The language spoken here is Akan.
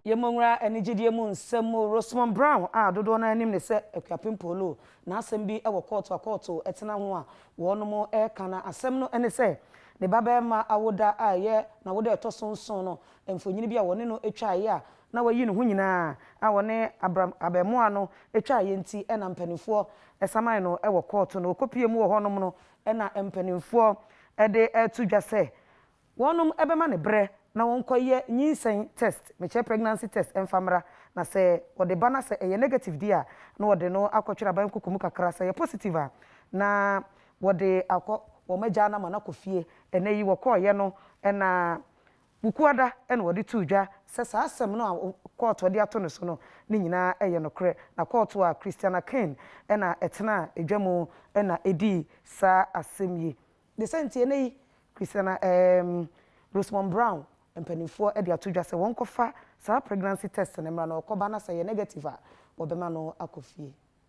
Yɛmmɔ nwura anigyedeɛ mu nsɛm mu. Rosemond Brown a dodoɔ no ara nim no sɛ Akuapem Polo, n'asɛm bi wɔ kɔɔto a kɔɔto tena ho a wɔnom reka na asɛm no ne sɛ ne babarima awoda a ɛyɛ n'awoda a ɛtɔ so nson no mfonini bi a wɔne no twaeɛ a na wayi ne ho nyinaa a wɔne abram abarimaa no twaeɛ nti na mpanimfoɔ saman no wɔ kɔɔto no. Wɔkɔpie mu wɔ hɔnom no na mpanimfoɔ de reto dwa sɛ Wɔnom bɛma no berɛ na wɔnkɔyɛ nyinsɛn test, mekyerɛ pregnancy test mfa mmra, na sɛ wɔde ba na sɛ ɛyɛ negative deɛ a, na wɔde no akɔtwere aban koko mu kakra, sɛ ɛyɛ positive a, na wɔde akɔ, wɔn agyaa no ama no akɔ fie. Ɛnnɛ yi wɔkɔeɛ no na Wukuada na wɔde too dwa sɛ saa asɛm no a kɔɔto de ato no so no ne nyinaa yɛ nokorɛ, na kɔɔto a Christiana Kane na ɛtenaa dwa mu na ɛdii saa asɛm yi. Ne sɛ nti ɛnnɛ yi Christiana erm Rosemond Brown mpaninfoɔ de ato dwa sɛ wɔnkɔfa saa pregnancy test no mmra na ɔkɔba na sɛ ɛyɛ negative a wɔbɛma no akɔ fie.